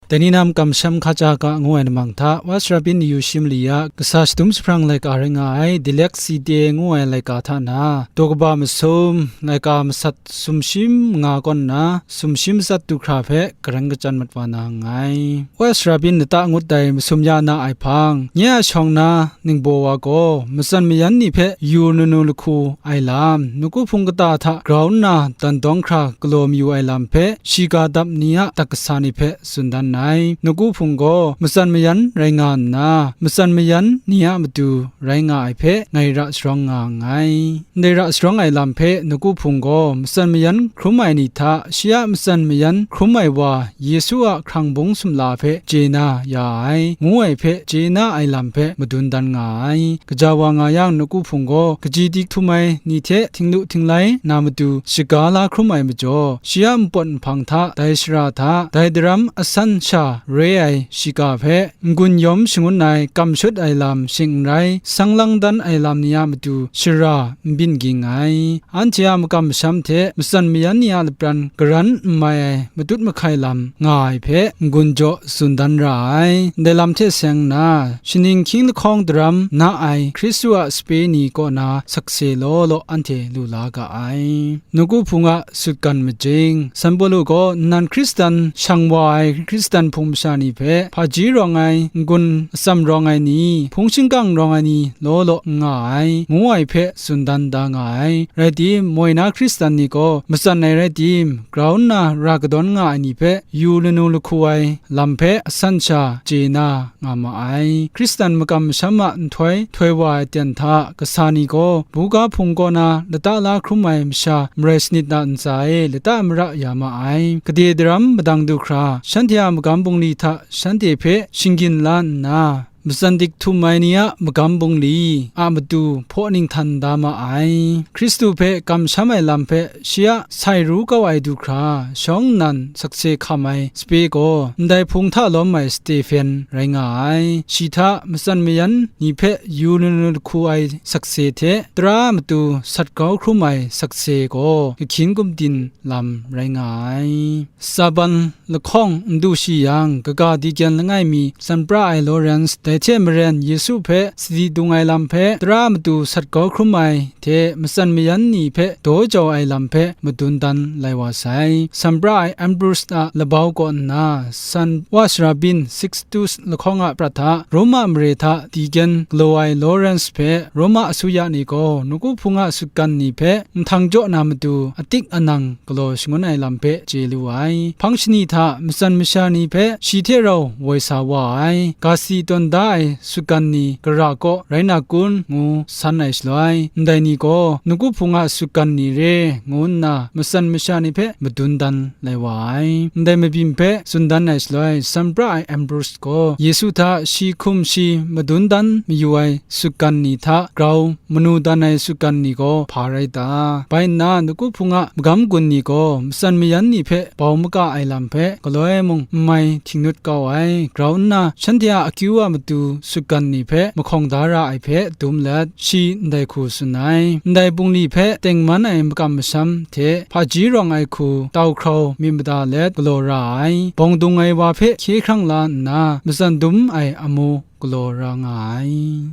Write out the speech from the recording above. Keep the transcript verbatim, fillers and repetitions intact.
Dai ni na makam masham hkaja ga ngu ai lamang hta, Wa Sara Byin Yu Shi Mali a kasa shadum jahprang laika rai nga ai, Dyslexidae ngu ai laika hta na, daw kaba masum, laika masat sumshi manga kaw nna, sumshi matsat du hkra hpe garan kachyan mat wa na nngai. Wa Sara Byin lata ngut ai masum ya na ai hpang, nye a shawng na ningbaw wa gaw, matsan mayan ni hpe yu lanu lahku ai lam, nawku hpung kata hta grau nna dan dawng hkra galaw mayu ai lam hpe, shiga dap ni a atak kasa ni hpe tsun dan ai. Nawku hpung gaw matsan mayan rai nga nna, matsan mayan ni a matu rai nga ai hpe ngai ra sharawng nga nngai. Ndai ra sharawng ai lam hpe nawku hpung gaw matsan mayan hkrum ai ni hta shi a matsan mayan hkrum ai wa Yesu a hkrang bung sumla hpe chye na ya ai, ngu ai hpe chye na ai lam hpe madun dan nga ai. Gaja wa nga yang, nawku hpung gaw kaji dik htum ai ni hte htinglu htinglai na matu shaga la hkrum ai majaw, shi a npawt nhpang hta, dai shara hta, dai daram asan sha re ai shiga hpe, n-gun yawm shangun ai, kam shut ai lam shing n rai, sang lang dan ai lam ni a matu shara n byin ging ai. Anhte a makam masham hte matsan mayan ni a lapran garan n mai ai matut mahkai lam nga ai hpe n-gun jaw tsun dan ra ai. Ndai lam hte seng nna, shaning hkying lahkawng daram na ai Hkristu a sape ni kaw na sakse law law anhte lu la ga ai. Nawku hpung a sutgan majing. San Pawlu gaw nnan Hkristan shang wa ai Hkristan hpung masha ni hpe, hpaji rawng ai, n-gun atsam rawng ai ni, hpung shingkang rawng ai ni law law n nga ai, ngu ai hpe tsun dan da nga ai. Rai tim, moi na Hkristan ni gaw, matsan ai rai tim, grau nna ra kadawn nga ai ni hpe, yu lanu lahku ai lam hpe asan sha chye na nga ma ai. Hkristan makam masham a nhtoi htoi wa ai ten hta kasa ni gaw, buga hpung kaw na lata la hkrum ai masha marai sanit na ntsa e lata mara ya ma ai. Gade daram madang du hkra, shanhte a magam bungli hta shanhte hpe shinggyin la nna, matsan dik htum ai ni a magam bungli a matu hpaw ninghtan da ma ai. Hkristu hpe kamsham ai lam hpe shi a sai ru kau ai du hkra, shawng nnan sakse hkam ai sape gaw, ndai hpung hta lawm ai Stehpen rai nga ai. Shi hta matsan mayan ni hpe yu lanu lahku ai sakse hte, tara matu sat grau hkrum ai sakse gaw, kahkyin gumdin lam rai nga ai. Saban lahkawng n du shi yang, kaga dikyen langai mi, sanpra ai Lawrence, dai hte maren Yesu hpe sadi dung ai lam hpe, tara matu sat grau hkrum ai hte matsan mayan ni hpe daw jau ai lam hpe madun dan lai wa sai. Sanpra ai Ambrose a labau kaw nna, san wa sara byin Sixtus lahkawng a prat hta, Roma mare hta dikyen galaw ai Lawrence hpe Roma asuya ni gaw nawku hpung a sutgan ni hpe nhtang jaw na matu atik anang galaw shangun ai lam hpe chye lu ai. Hpang shani hta matsan masha ni hpe shi hte rau woi sa wa ai. Ga sadi tawn da ai sutgan ni gara kaw rai na kun, ngu san ai shaloi, ndai ni gaw nawku hpung a sutgan ni re, ngu nna matsan masha ni hpe madun dan lai wa ai. Ndai mabyin hpe tsun dan ai shaloi, sanpra ai Ambrose gaw Yesu hta shi hkum shi madun dan mayu ai sutgan ni hta grau manu dan ai sutgan ni gaw hpa rai ta? Bai nna, nawku hpung a magam gun ni gaw matsan mayan ni hpe bau maka ai lam hpe galoi mung n mai htingnut kau ai. Grau nna, shanhte a akyu a matu sutgan ni hpe mahkawng da ra ai hpe dum let, shi ndai hku tsun ai. Ndai bungli hpe tengman ai makam masham hte hpaji rawng ai hku tau hkrau myit mada let galaw ra ai. Bawng dung ai wa hpe hkye hkrang la nna, matsan dum ai amu galaw ra nga ai.